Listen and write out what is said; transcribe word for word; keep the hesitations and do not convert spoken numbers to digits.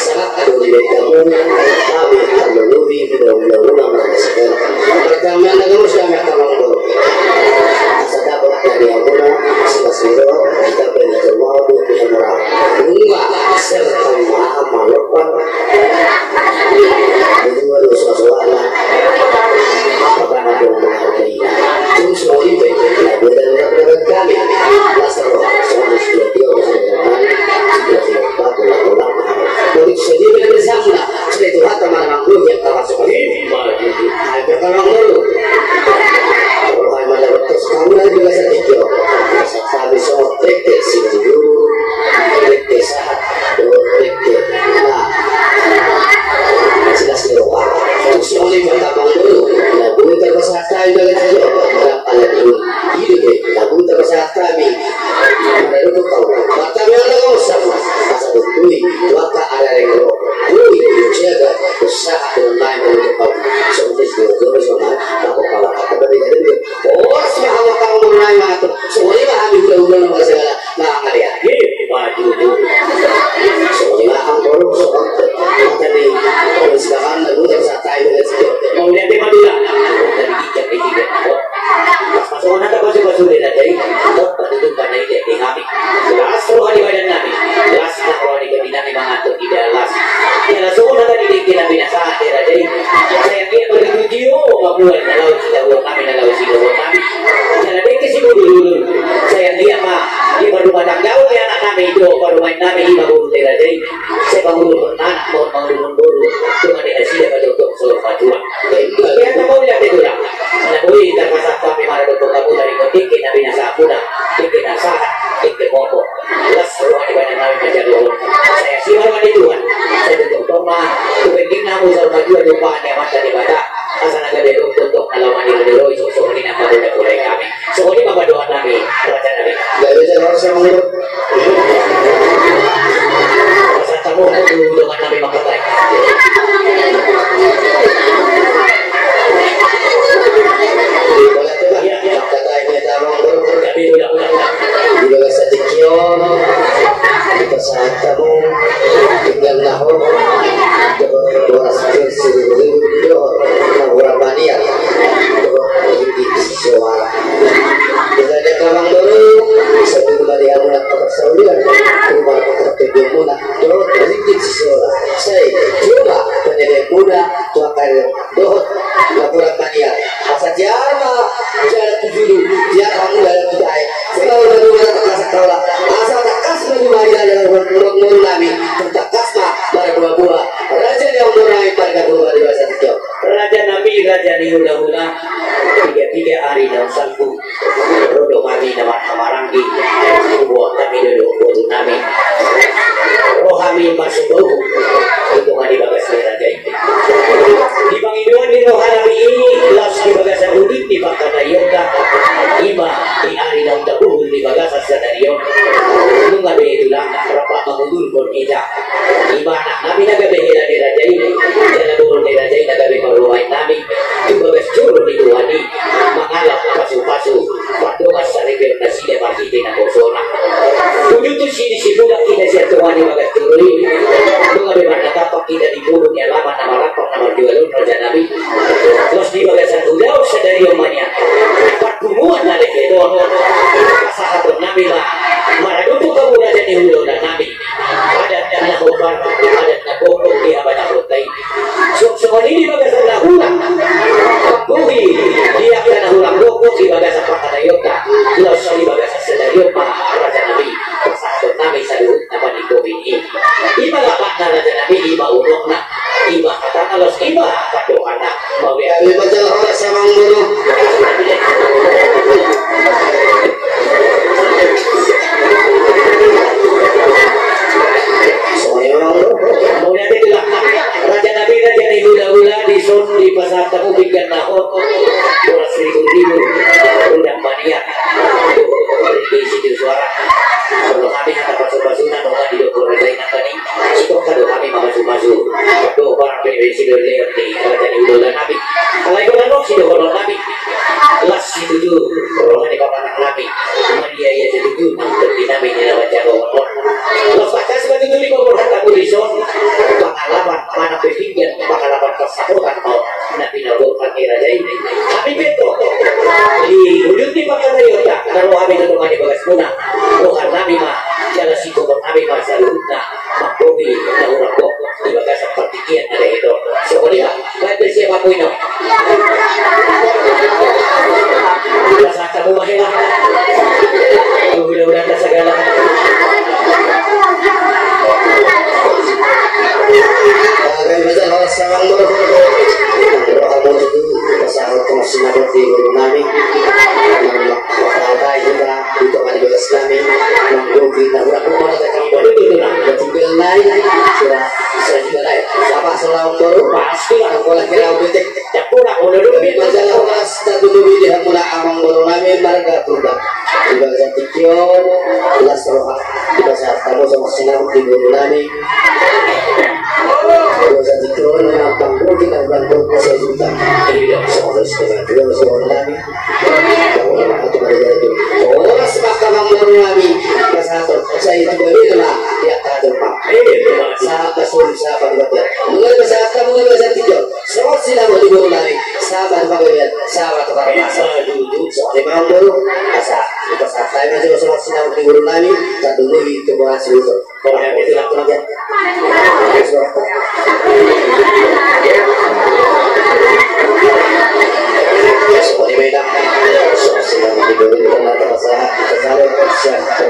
Sahat do di bagamu, hami tarlumobi di daun-daunan na sahat. Pertama na gamus kami akan mangkol. Asa dapot dari amuna, silas ni roha, kita beri jemaah di Pihak Murah. Bunga serta maaf malopat. Kedua dosa suara. Apa ada yang menghargai? Tung songon i pe, na beda dengan kami. Lasar, songon i, sudah dia, sudah dia, sudah dia, sudah dia, sudah dia. Politik sendiri dari sana, sudah itu rata mana mampu yang kalah sama ini. Hai, pertama dulu. Kalau hai mana betul, kamu lagi biasa tidur. Kami semua titik sini dulu, titik sahat, dua titik. Nah, silas ni roha. Tung songon i, pertama dulu. Nah, bulu terpaksa. Sai bagas jo, rap ala dulu. Ido be, lagu terpaksa kami. Mana dulu kau? Mata merah kau sama. Asa dukui, maka ada renggo. Kui, jaga, usaha dengan main untuk kau. Songon i, songon i, songon i, aku kalah, aku beda dengan dia. Oh, semua awak kau mau main, aku. Songon i, hami udah, udah, nama segala. Nah, ada ya. Hei, maju, maju. Songon i, songon i. Mata ni, kalau silakan, lagu terpaksa, tai, bagas jo. Mau lihat di Madura. Dari tiga, dari tiga. Pas masuk, nanti pas, pas, sudah, nanti. Oh, betul, tuh, pada ini, di kami. Las roha di badan nami, las na roha di badan nami mangatur ida las. Jala songon hata ni dengke na binasaha di raja i. Sai anggiat ma tutu tio mamboan na laho sitabuan nami, na laho sitabuan nami. Jala dengke sibulululu. Sai anggiat ma diparrumatanggaon ni anak nami, dohot parumaen nami, ima boru ni raja i. Sai mangulurhon anak, dohot mangulurhon boru. Dongan ni nasida patongtong saur matua. Ia tama uliate tulang. Na boi tarpasangkon hami maradophon hamu taringot dengke na binasaha muna, dengke na sahat, dengke mompo. Las roha ni badan nami manjalo on. Sai asi ma roha ni Tuhan. Sai tongtong ma tu pengking na hamu saur matua, tu pahan ni Amanta Debata. Asa na gabe adong tongtong na laho maniro ni roha i, songon i nang mangula-ngulai hami. Songon i ma pandohan nami, raja nami. Gabe jala asa mangula. Pasahat hamu tu dongan nami mangkatai. Mangkatai ma hita, Amang, boru. Gabe, ulang, ulang, ulang. Di bagasan tingki on, dipasahat hamu pinggan na hot, dohot boras pir siribu-ribu, dohot na hurang manian, dohot ringgit sisowara. Di bagasan, Amang, boru, sahat ma di hamu na parsaulian, tu marga partondion muna. Dohot ringgit sisowara. Sai, jumpa panelek muna, tu angka dohot na hurang manian. Asa tiar ma jalan tu julu, tiar hamu jalan tu tahi. Selalu berdoa tangkas kaula. Asa tangkas ma jumadi dalan na hurang, hurang, hurang nami. Tangkas ma marbuah-buah. Raja ni hamu nami, marga Purba di bagasan tingki on. Raja nami, raja ni hula-hula. Tiga-tiga ari daun sagu. Ro do hami na marhaha-maranggi, huboan hami do dohot boru nami. Ro hami marsipahuhut, tu dongan di bagas ni raja i. Di pangidoan ni roha nami i, laos di bagasan ujung ni pangkataionta, ima di ari naung tabuhul di bagasan sadari on. Nunga be tulang, rap mangudurhon hita. Ima anak nami na gabe hela ni raja i, jala boru ni raja i na gabe parumaen nami, tu bagas joro ni Tuhan i, mangalap pasu-pasu, pandongan saripeon nasida marhite na poso. Sini si budak kita sian tonga ni bagas joro i. Nunga be marnatapa kita di pudun ni alaman na marampang na marjual on raja nami. Laos di bagasan udaon sadari on ma nian parpunguan na lehe on. Pasahaton nami ma maradophon hamu raja ni hulahula nami. Adat na hombar, adat na gokhon di abana hota i. Songon i di bagasan na hurang panggohi di angka na hurang gokhon di bagasan parhataionta. Laos di bagasan sadari on ma raja nami. Pasahaton nami saluhut na paningkohon i. I ma lapatna raja nami, i ma unokna, i ma hatana laos i ma pandohanna. Mauliate. Gabe ma jala horas amang boru. Songon i ma amang boru. Mauliate jala. Raja nami, raja ni hulahula, dison dipasahat hamu pinggan na hot. Boras ribur-ribur. Rudang maniak. Di situ suara. Perlu hami hata pasu-pasuna, nunga didok raja i nangkaning. Sitongka do hami mamasu-masu. Pado barang pe di situ leon ni raja ni hulahula nami. Alai bola nok situ hono nami. Las situtu roha ni pamanang nami. Maria ia situtu nang di nami ni nama jago hono. Las bakas situtu di kobor hata pulison. Pangalaman mana pe pinggan, pangalaman pasahotan mau. Na pinaborhat ni raja i. Hami pe tong di ujung ni pangalaman i, na ro hami tu tonga ni bagasmuna. Roha nami ma jala sitongka nami ma saluhutna manggohi na hurang gokhon di bagasan partingkian na lehe on. Songon i ma. Baik, bersiap aku ini. Rasa kamu mah hebat. Mudah-mudahan tak segala. Baik, baik, baik, salam, bro. Bro, aku tuh pasahat ke masing-masing di guru nami. Nama kata kita itu kan di bagasan nami. Manggohi na hurang gokhon. Tinggal naik. Sudah, sudah juga naik. Apa salam, bro? Pasti lah. Aku lagi rambut. Masalah horas tatudubi di hamuna amang boru nami marga Purba. Di bagasan tingki on las roha. Di bagasan hamu songon sinamot di boru nami. Di bagasan tingki on na panggohi na hurang gokhon sajuta. Songon i songon i songon nami. Horas ma amang boru nami. Pasahat sai tu babi na dia kata ma. Sahat pasu sahat pasu. Mulai pasahat hamu di bagasan tingki on. Songon sinamot di boru nami, sahat tu panggabean, sahat tu parnasan. Songon i ma amang boru, asa, pasahat hami ma jolo songon sinamot di boru nami, tadulu i tu boru nami. Songon i ma amang boru. Songon i ma amang boru, songon sinamot di boru nami, pasahat, pasahat, pasahat.